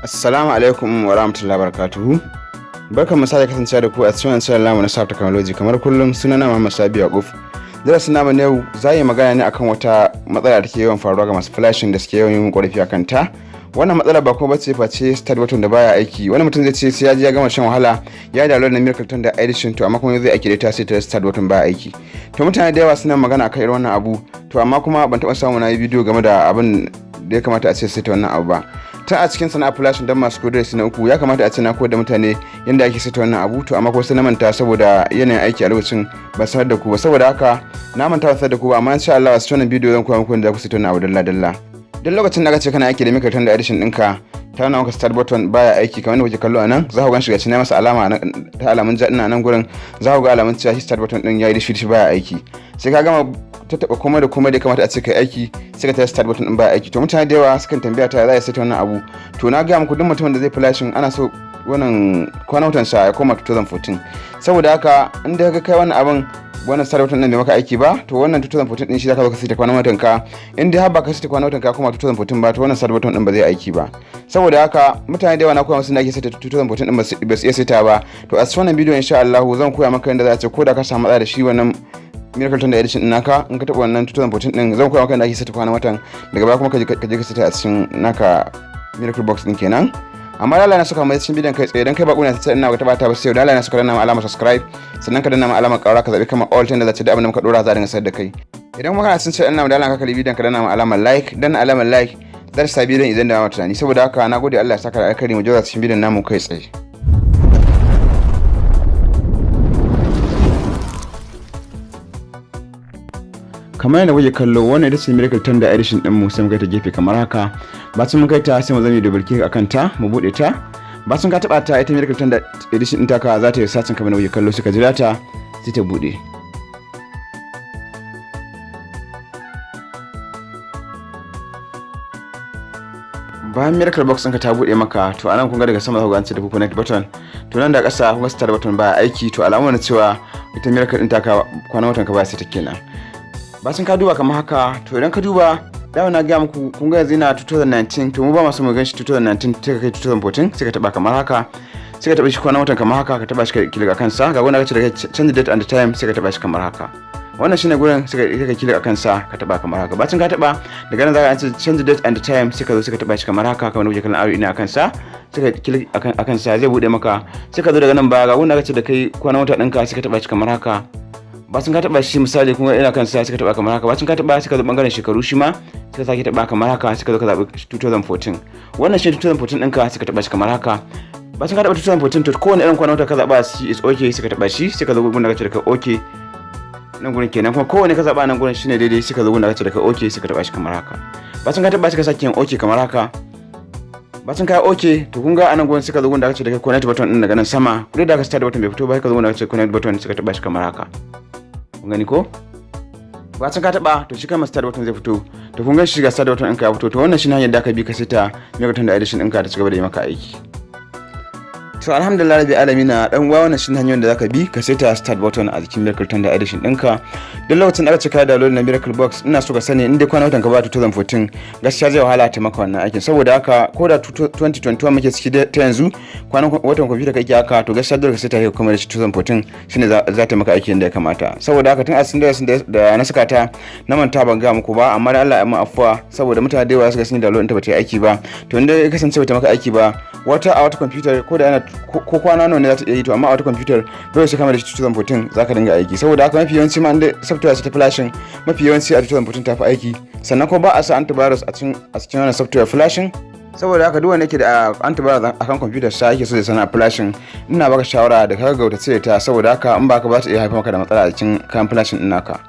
Assalamu alaikum wa rahmatullahi wa barakatuhu. Barkan mu sake kasancewa da ku a cikin wannan namu na Saf Technology. Kamar kullum, sunana Muhammad Sabi Yakuf. Darasin namu na yau za yi magana ne akan wata matsala da take yawan faruwa ga masu flashing da suke yawan yin ƙorafi akan ta. Wannan matsala ba kuma bace face start button da baya aiki. Wani mutum zai ce sai ya ji ya gama shan wahala ya download na Miracle Thunder Edition, to amma kuma zai aiki da ita sai ta start button baya aiki. To mutane da yawa suna magana akan irin wannan abu, to amma kuma ban taɓa samu na yi bidiyo game da abin da ya kamata a ce sai ta wannan abu ba. Ta a cikin sana'a flashing don masu koyar na uku, ya kamata a ce na koyar da mutane yadda ake saita wannan abu, to amma ko sai na manta saboda yanayin aiki a lokacin, ba sanar da ku ba. Saboda haka na manta ba sanar da ku ba, amma insha Allah a cikin wannan bidiyo zan koya muku yadda za ku saita wannan abu dalla dalla. Duk lokacin da aka ce kana aiki da Miracle Thunder Edition ɗinka, ta nuna maka start button baya aiki kamar yadda kuke kallo a nan, za ku gan shi gashi na masa alama ta alamun ja ɗin. Nan gurin za ku ga alamun cewa shi start button ɗin ya yi dishi dishi, baya aiki. Sai ka gama tattaɓa komai da komai da ya kamata a ce kai aiki, sai ka tara start button ɗin baya aiki. To mutane da yawa sukan tambaya ta za a saita wannan abu. To na gaya muku, duk mutumin da zai flashing, ana so wannan kwanan watan sa ya koma 2014. Saboda haka in da ka kai wannan abin, wannan start button din bai maka aiki ba, to wannan 2014 din shi zaka zo ka saita kwanan watan ka. In dai har ba ka saita kwanan watan ka koma 2014 ba, to wannan start button din ba zai aiki ba. Saboda haka mutane da yawa na koya musu da ake saita 2014 din, ba su iya saita ba. To a cikin wannan bidiyo, insha Allah, zan koya maka yadda za a ce ko da ka samu matsala da shi wannan Miracle Thunder Edition din naka, in ka taɓa wannan 2014 din, zan koya maka yadda ake saita kwanan watan, daga baya kuma ka je ka saita a cikin naka Miracle Box din kenan. Amma lala na suka mai cikin bidiyon kai tsaye, dan kai bako ne sai ina ga taba ta ba, sai lala na suka danna ma alamar subscribe, sannan ka danna ma alamar ƙara, ka zabi kamar all tunda zace da abin da muka dora za a dinga sayar da kai. Idan kuma kana son sai ina da ka kalli bidiyon, ka danna ma alamar like. Danna alamar like zar sa bidiyon idan da ma tunani. Saboda haka na gode, Allah ya saka da alkhairi. Mu jira cikin bidiyon namu kai tsaye. Kamar yadda kuke kallo, wannan ita ce Miracle Thunder Edition din mu. Sai mu kai ta gefe kamar haka. Bacin mun kai ta, sai mu zame double click akan ta, mu bude ta. Bacin ka taba ta, ita Miracle Thunder Edition din taka za ta yi searching kamar yadda kuke kallo. Sai ka jira ta, sai ta bude. Bayan Miracle Box ɗinka ta buɗe maka, to anan kun ga daga sama za ku ga an ce da connect button. To nan da ƙasa kun ga start button baya aiki. To alamu na cewa ita Miracle ɗin taka kwanan watan ka baya sai ta kenan. Bacin ka duba kamar haka, to idan ka duba dama na gaya muku, kun ga yanzu yana 2019. To mu ba masu mu gan shi 2019, sai ka kai 2014, sai ka taba kamar haka, sai ka taba shi kwanan watan kamar haka, ka taba shi, ka click akan sa. Ga wanda ka ce da change date and time, sai ka taba shi kamar haka. Wannan shine gurin, sai ka click akan sa, ka taba kamar haka. Bacin ka taba, daga nan za ka ce change date and time, sai ka zo sai ka taba shi kamar haka, kamar kuke kallon arrow ina akan sa. Sai ka click akan sa, zai bude maka. Sai ka zo daga nan ba, ga wanda ka ce da kai kwanan wata ɗinka, sai ka taba shi kamar haka. Bacin ka taba shi, misali kuma ina kan sa, sai ka taba kamar haka. Bacin ka taba, sai ka zo bangaren shekaru, shi ma sai ka sake taba kamar haka, sai ka zo ka zabi 2014. Wannan shi 2014 ɗinka, sai ka taba shi kamar haka. Bacin ka taba 2014, to kowane irin kwanan wata ka zaba shi is okay. Sai ka taba shi, sai ka zo gurin da ka ce da ka okay, nan gurin kenan. Kuma kowane ka zaba nan gurin shine daidai. Sai ka zo gurin da ka ce da ka okay, sai ka taba shi kamar haka. Bacin ka taba shi, ka sake yin okay kamar haka. Bacin ka okay, to kun ga anan gurin sai ka zo gurin da aka ce da connect button din daga nan sama. Kudi da aka start button bai fito ba, sai ka zo gurin da aka ce connect button, sai ka taba shi kamar haka. Kun gani ko? Bacin ka taba, to shi kama start button zai fito. To kun ga shi, ga start button ɗinka ya fito. To wannan shine hanyar da aka bi ka saita Miracle Thunder Edition ɗinka ta cigaba da yi maka aiki. To alhamdulillah rabbi alamina. Dan uwa, wannan shine hanyoyin da zaka bi ka saita start button a jikin Miracle Thunder Edition ɗinka. Duk lokacin da aka cika download na Miracle Box, ina so ka sani, in dai kwana watan ka ba 2014, gaskiya zai wahala ta maka wannan aikin. Saboda haka ko da 2021 muke ciki ta yanzu, kwanan watan kwamfuta kake haka, to gaskiya dole ka saita kai kuma da 2014, shine za ta maka aikin da ya kamata. Saboda haka tun a cikin darasin da na saka ta, na manta ban ga muku ba, amma da Allah ya mun afuwa, saboda mutane da yawa suka sani download ta bata yi aiki ba. To inda ya kasance bata maka aiki ba, wata a wata kwamfutar ko da yana ko kwana nawa ne za ta iya yi, to amma a wata kwamfutar dole sai kama da 2014 za ka dinga aiki. Saboda haka mafi yawanci ma inda software ta flashing, mafi yawanci a 2014 ta fi aiki. Sannan kuma ba a sa antivirus a cikin wannan software flashing. Saboda haka duk wanda yake da antivirus akan kwamfutar sa yake so ya sana flashing, ina baka shawara da ka gaggauta cire ta. Saboda haka in baka ba ta iya haifar maka da matsala a cikin kayan flashing din naka.